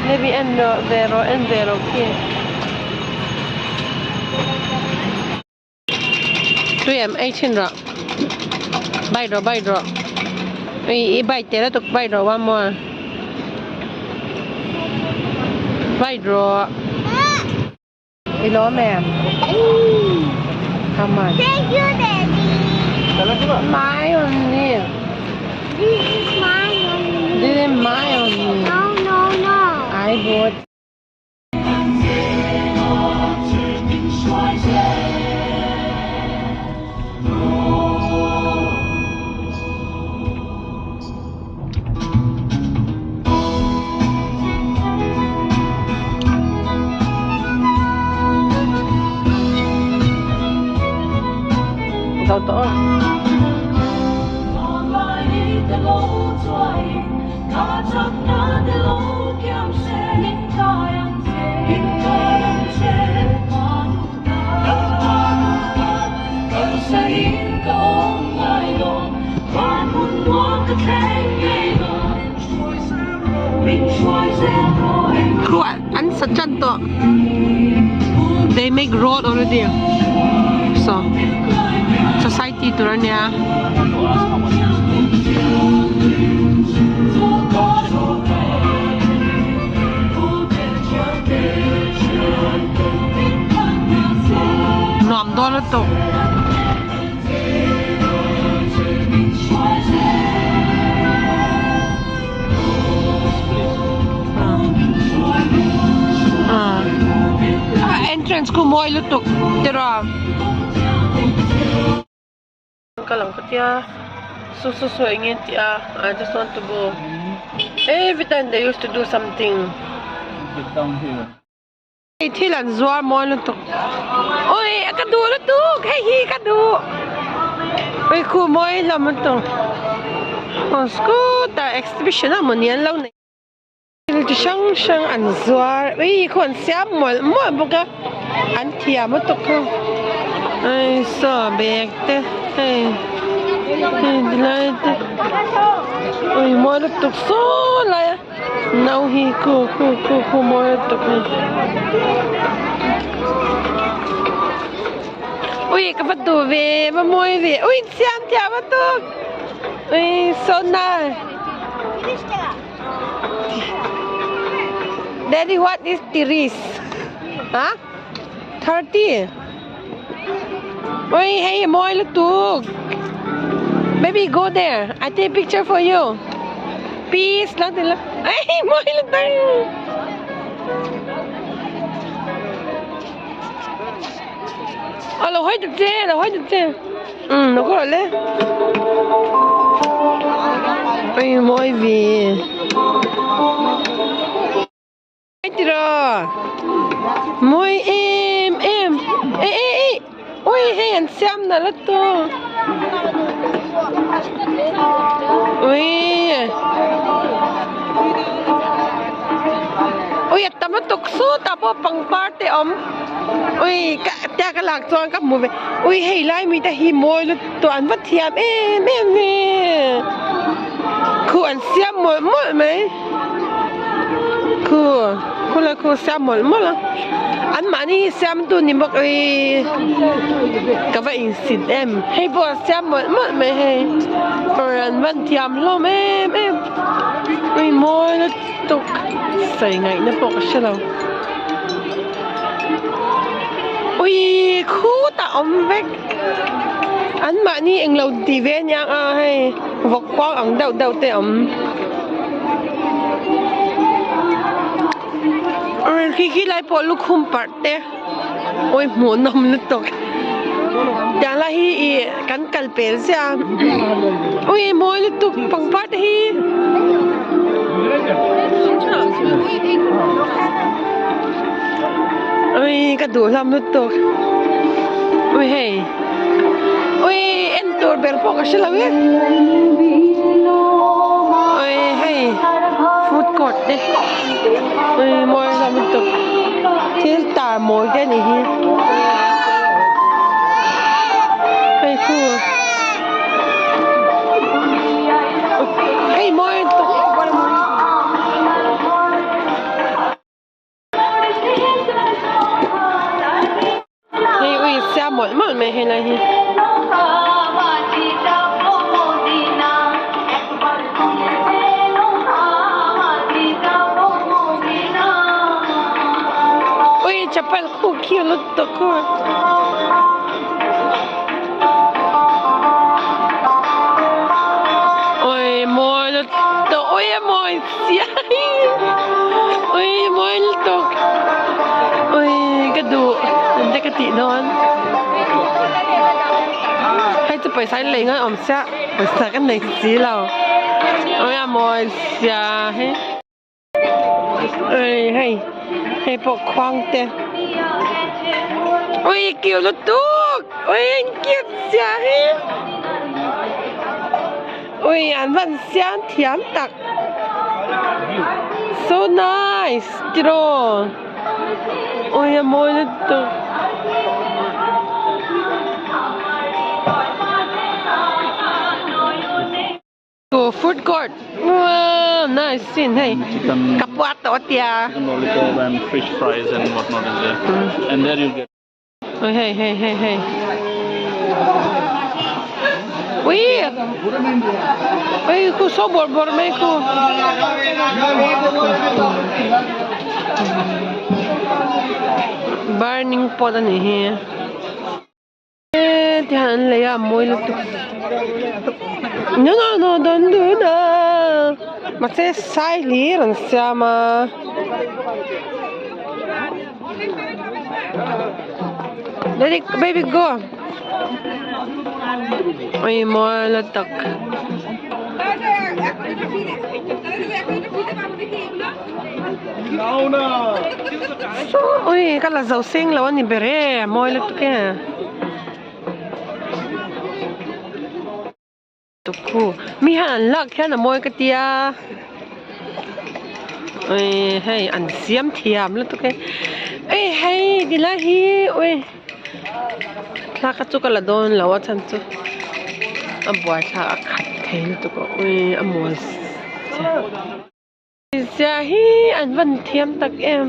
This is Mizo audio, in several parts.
Baby en rawh ve rawh en ve rawh khi. Tui em ei chhin rawh. Bite rawh bite rawh. Ui i bite tel lutuk bite rawh one more. Bite rawh. I lawm em? How much? Thank you, Daddy. My only. This is mine only. This is my only. No, no, no. I bought. Zo tawh a. Khu an sa chan tawh. They make road already. So society tur ania. Nuam dawn lutuk. Entrance khu mawi lutuk tiraw. Ka lang ka tia su su su eng nge tih a I just want to go every time they used to do something. Hei thil an zuar mawi lutuk ui ka duh lutuk hei hi ka duh ui khu mawi hlawm lutuk aw scooter exhibition a mawni an lo nei thil chi hrang hrang an zuar ui khu an siam mawlh mawlh bawk a an thiam lutuk khu ai saw bag te hei hei ti lai te ui mawi lutuk saw lai a. No hi khu khu khu khu mawi lutuk hi. Ui ka va duh ve va mawi ve ui siam thiam lutuk ui so nice. Daddy what is tiris? Huh? 30. Ui hei mawi lutuk. Baby go there. I take picture for you. Peace lang ti la. Ai mawi lutuk. A lo hawi ta che, lo hawi ta che. Um lo kawr le. Ui mawi ve. Tiraw mawi em em eh eh eh ui hei an siam nalh a tu ui ui a tam lutuk sawtah pawh pangpar te a awm ui ka tia ka lak chuan ka hmu ve ui hei lai mi te hi mawi lutuk an va thiam em em ve khuh an siam mawlh mawlh mai. Khu khu la khu siam mawlh mawlh a an mahni hi siam tu ni bawk ih ka va insit em hei pawh a siam mawlh mawlh mai hei awr an van thiam hlawm em em ui mawi lutuk sawi ngaihna pawh ka hrelo ui khutah a awm vek an mahni englo ti ve aniang a hei vawk kuang ang deuh deuh te a awm. Khi khi lai pawh lukhum parh te awi hmuh nawm lutuk tiang lai hi ih kan kal pel ziah a ui mawi lutuk pangpar te hi ui ka duh hlawm lutuk ui hei ui en tur ber pawh ka hre lo e. Ui hei food court te ui mawi hlawm lutuk thil tar mawi te anih hi hei khu hei mawi lutuk. mawlh mawlh mai helai hi. Ui chapal khu cute lutuk khu. Ui mawi lutuk ui a mawi chiai ui mawi lutuk ui ka duh engte ka tih dawn hei chu pawisa in lei ngai awm sia pawisa ka nei si lo ui a mawi sia hei. Ui hei hei pawh khuang te ui cute lutuk ui an cute sia hi ui an van siam thiam tak so nice tiraw ui a mawi lutuk. Food court wow nice sin hei Chicken, ka puat tawh a tia chicken lollipop and fish fries and whatnot is there. And there you get. Ui hei hei hei hei ui ui khu so bawr bawr mai khu burning pot a nih hi. Eee tihian an lei a a mawi lutuk no no no don't do that mahse sai hlir an siam a daddy baby go ui mawi lutuk. Ui ka la zo seng lo a ni ber e mawi lutuk e tukhu mi hian an lak hian a mawi ka tia ui hei an siam thiam lutuk e ui hei ti lai hi ui thla kha chu ka la dawn lo a chhan chu a buaithlak a khat thei lutuk a ui a mawi Zia hi an van thiam tak em.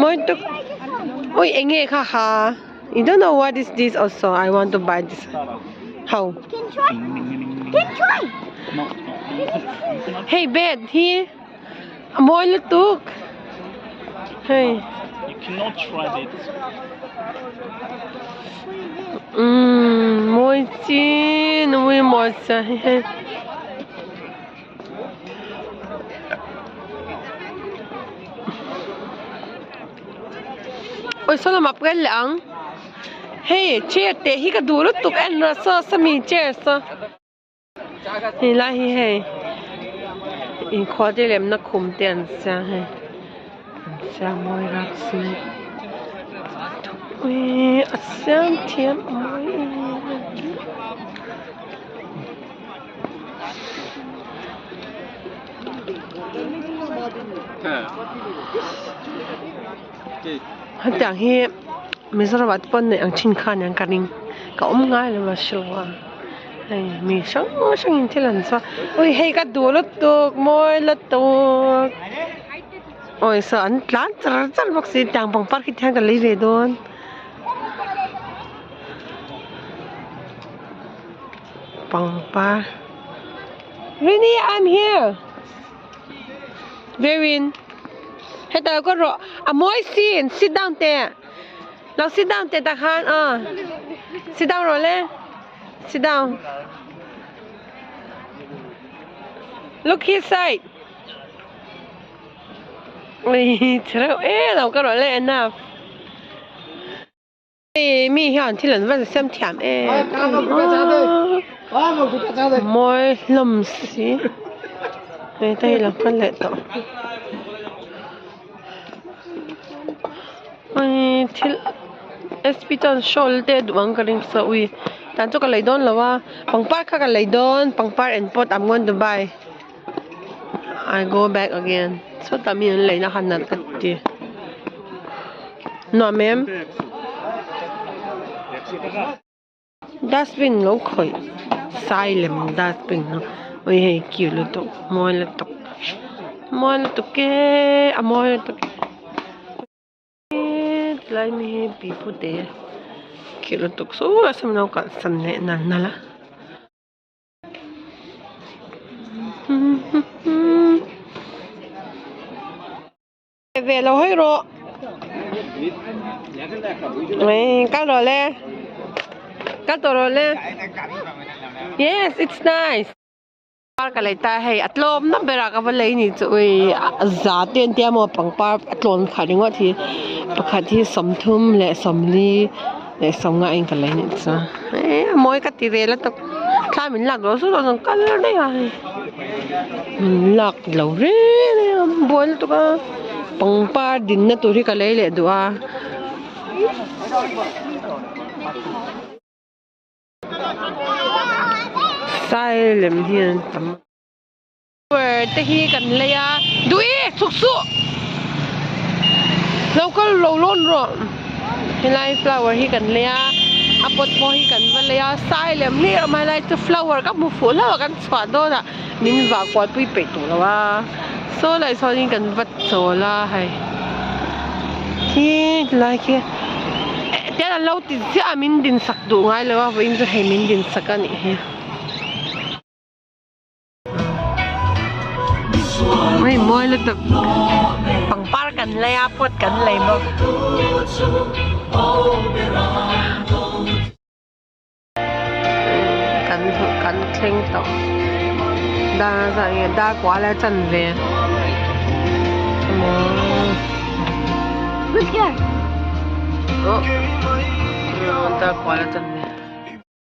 Mawi tuk. Ui enge kha ha. You don't know what is this also. I want to buy this. How? Can try. Can try. Hey bed hi. A mawi lutuk. Hei. You cannot try it. Umm mawi chin ui mawi sia hi hei. Ui saw lamah pawh hian leh ang. Hei chair teh hi ka duh lutuk en rawh saw sawmi chair saw. Hei lai hi hei inkhual te lemna khum te an siam hei an siam mawi rak si ui a siam thiam a mawi em em. Hetiang hi Mizoram ah te pawh neih ang thin kha aniang ka ring ka awm ngai lo a hrilh a hei mi hrang hrang in thil an chhuah ui hei ka duh lutuk mawi lutuk awi saw an tlan char char bawk si tiang pangpar khi tiang ka lei ve dawn. Pangpar Rini I'm here. Verin hetah ka rawh a mawi sin sit down teh lo sit down teh tah khan aw sit down rawh le sit down look his side ui chhe reuh em lo ka rawh le enough. Mi hian thil an van siam thiam em a mawi hlawm si hei te hi lo kal leh tawh hei thil sp chuan shawl te a duh ang ka ring sa ui tan chu ka lei dawn lo a pangpar kha ka lei dawn pangpar and pot I'm going to buy I go back again sawtah mi an leina kha nalh ka ti. Nuam em? Dustbin lo khawih Sai lem dustbin ui hei cute lutuk mawi lutuk mawi lutuk e a mawi lutuk e tilai mi hi pipu te cute lutuk saw sawn an lo kalhsan leh nal nal a. Ve lo hawi rawh kal rawh le kal tawh rawh le yes it's nice par ka lei ta hei a tlawm na berah ka va lei ni chu ui za te an tia maw pangpar a tlawn khat ringawt hi pakhat hi sawmthum leh sawmli leh sawmnga in ka lei ni chu eh a mawi ka ti ve la tawp thla min lak loh zawk zawk kal daih a hei min lak lo reng reng a buai lutuk a pangpar din na tur hi ka lei leh duh a. Sai lem hi an tam a te hi kan lei a duh e chhuk suh lo kal lo lawn rawh helai flower hi kan lei a a pot pawh hi kan va lei a sai lem hlir a awm a helai chu flower ka hmu fuh hlauh a kan chhuah dawn ah min vah kual pui peih tawh lo a saw lai sawn in kan va chawl a hei khi tilai khi tian an lo ti ziah a min din sak duh ngai lo a vawiin chu hei min din sak a nih hi. Hei mawi lutuk pangpar kan lei a pot kan lei bawk. Kan kan thleng tawh dar zah nge dar kual a chan ve dar kual a chan ve.